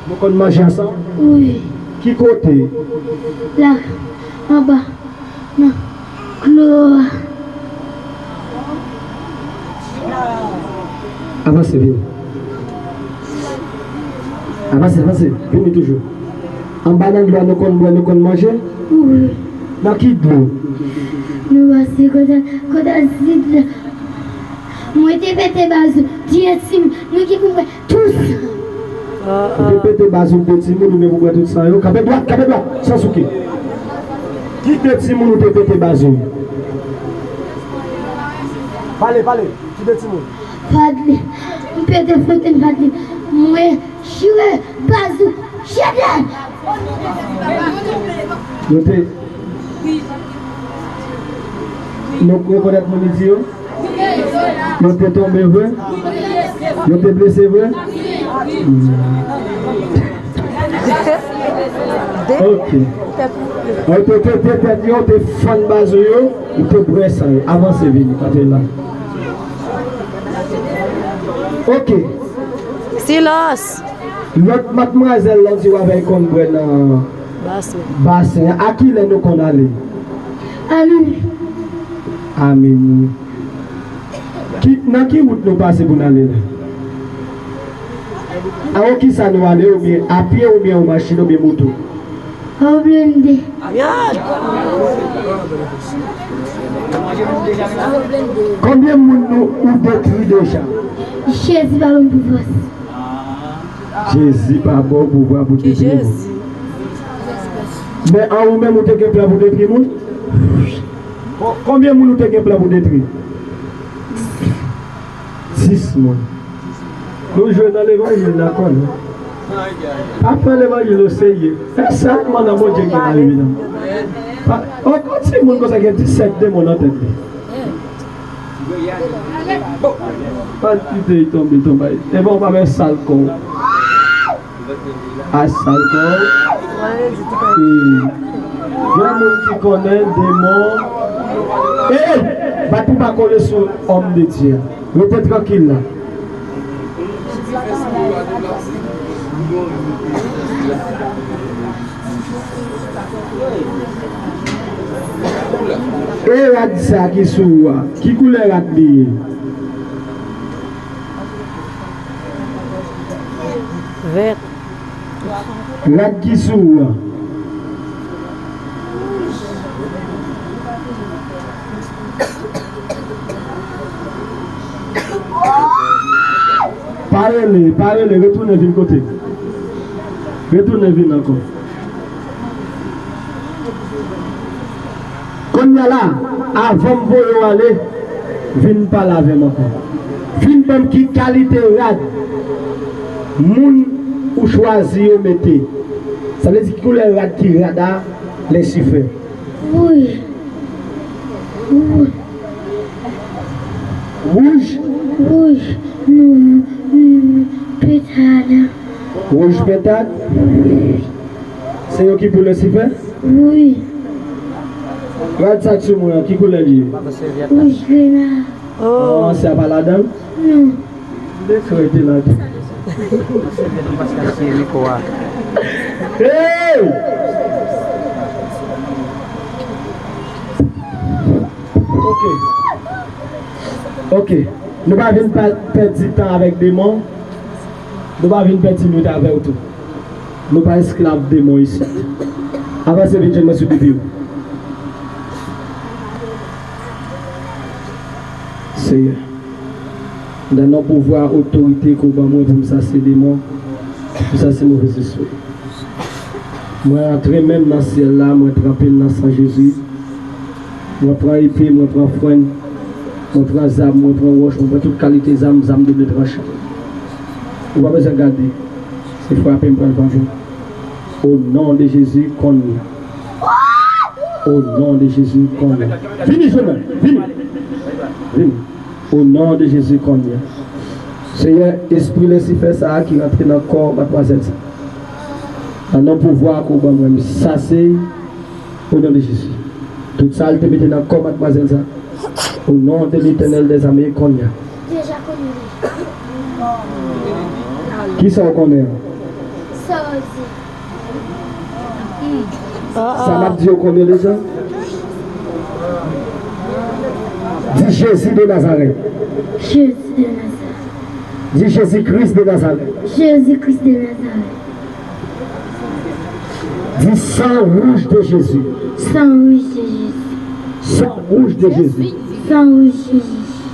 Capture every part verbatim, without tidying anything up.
Nou konn manje ansanm? Wi. Ki kote? La, anba, nan klo a. Avanse, vini. Avanse, avanse. Vini toujou. Anba nan dlo a nou konn bwè, nou konn manje? Wi. Nan ki dlo? Nou pase kote, kote sit la. Mwen te pete baz ou, di entim, nou ki pou fè tout sa. Ou te pete baz ou de timoun, ou menm ou pran tout san yo. Kanpe dwat, kanpe dwat, san souke. Ki de timoun ou te pete baz ou? Pale, pale, ki de timoun? Fadli, m pete fote Fadli. Mwen, chire baz ou, chire. Nou te Nou rekonèt moun li di yo? Yo te tonbe vre? Yo te blese vre? Ok. Ou te pete tèt yo, ou te fann baz ou yo, ou te bwè san yo. Avanse vini, pa te la. Ok. Silans! Lòt madmwazèl la w di w avè l konn bwè nan basen. Basen an. A kilè nou konn ale? A minwi. A minwi. Ki, nan ki wout nou pase pou n ale la? Avèk kisa nou ale, oubyen a pye, oubyen yon machin, oubyen moto? An blende. Konbyen moun nou ou detwi deja? Jezi pa ban m pouvwa. Jezi pa ba w pouvwa pou detwi moun. Men an ou menm ou te gen plan pou detwi moun? Ko-, konbyen moun ou te gen plan pou detwi? Dis moun. Nou jwe nan levanjil la konnen. Pa pran levanjil o serye. Fè sèlman nan Bondye ki ka rive nan. Pa, on, on timoun konsa gen disèt demon nan tèt li. Pa kite l tonbe, tonbe. E bon, pa men sal kò. A sal kò. E, gen moun ki konnen demon. E, bat pou pa kole sou òm de Dye a. Rete trankil la. E rad sa ki sou ou a, ki koulè rad li ye? Vèt. Rad ki sou ou a? Pa rele, pa rele, retounen vin kote m. Retounen vin ankò. Kounye a la, avan m voye w ale, vin pale avè m ankò. Vin ban m ki kalite rad moun ou chwazi yo mete. Sa vle di ki koulè rad ki rad a Lisifè? Wouj. Wouj. Wouj? Wouj. Nou, nou, petad. Wouj petad? Se yo ki pou Lisifè? Wi. Rad sa k sou mwen an, ki koulè li ye? Wouj grena. Oh. An, sa pa ladan l? Non. Lekre te la. Hey! Ok. Ok. Nou pa vin pa pèdi tan avèk demon. Nou pa vin pèdi nwit avè w tou. Nou pa esklav demon isit. Avanse vin jwenn mwen sou de pye w. Seyè. Nan non pouvwa, otorite ke w ban mwen pou m chase demon, pou m chase movèzespri. Mwen antre men m nan syèl la, mwen tranpe l nan san Jezi. Mwen pran epe, mwen pran frenn, mwen pran zam, mwen pran wòch, mwen pran tout kalite zam, zam doble tranchan. Ou pa bezwen gade. Se frape m pral frape. O non de Jezi, kounye a. O non de Jezi, kounye a. Vini, jwenn mwen. Vini. Vini. O non de Jezi, kounye a. Seyè, espri Lisifè sa a ki rantre nan kò madmwazèl sa. Nan non pouvwa ke w ban mwen, m chase l. O non de Jezi. Tout sa l te mete nan kò madmwazèl sa. O non de Letènèl dèzame, kounye a. Kisa w konnen an? Sa m ap di yo konnen deja? Di Jezi de Nazarèt. Jezi de Nazarèt. Di Jezi Kris de Nazarèt. Jezi Kris de Nazarèt. Di san wouj de Jezi. San wouj de Jezi. San wouj de Jezi. San wouj de Jezi.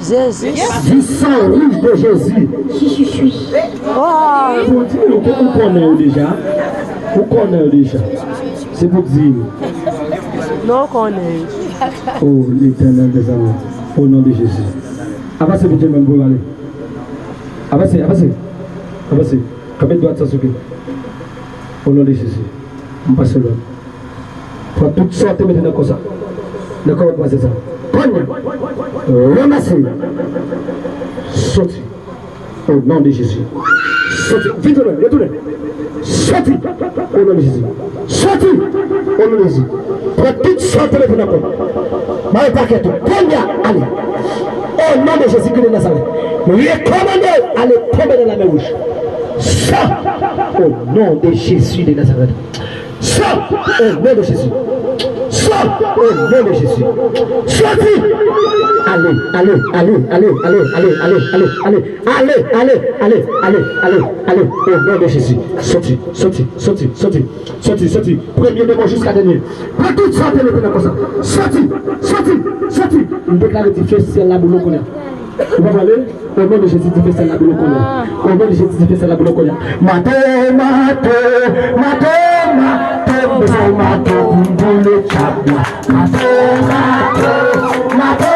Jezi. Di san wouj de Jezi. Jezi. Oh. Bondye, ou, ou konnen yo deja. Ou konnen yo deja. Se pou di. Non, ou konnen. Oh, Letènèl dèzame. O non de Jezi. Avanse, Benjamin, pou ale. Avanse, avanse. Avanse. Kanpe dwat sa, souple. O non de Jezi. M pase lòd. Pran tout sa w te mete nan kò sa. Nan kò matmwazèl sa. Pran l. Ranmase l. Soti. O non de Jezi. Soti. Vin tounen. Retounen. Soti. O non de Jezi. Soti. O non de Jezi. Pran tout sa w te mete nan kò. Mare pakèt ou. Pran l. Ale. O non de Jezi Kris de Nazarèt. Rekomande w ale tonbe nan lamè wouj. Sa. O non de Jezi de Nazarèt. Sa, o non de Jezi. Sa, o non de Jezi. Soti. Ale, ale, ale, ale. O non de Jezi. Soti, soti, soti, soti, soti. Soti, soti. Premye demon jiska dènye. Pran tout sa w te mete nan kò sa. Soti, soti, soti. M deklare dife syèl la boule w kounye a. Ou pa pale? O non de Jezi, dife syèl la boule w kounye a. O non de Jezi, dife syèl la boule w kounye a. Mato, mato, mato, mato, m bezwen mato pou m boule dyab la. Mato, mato, mato,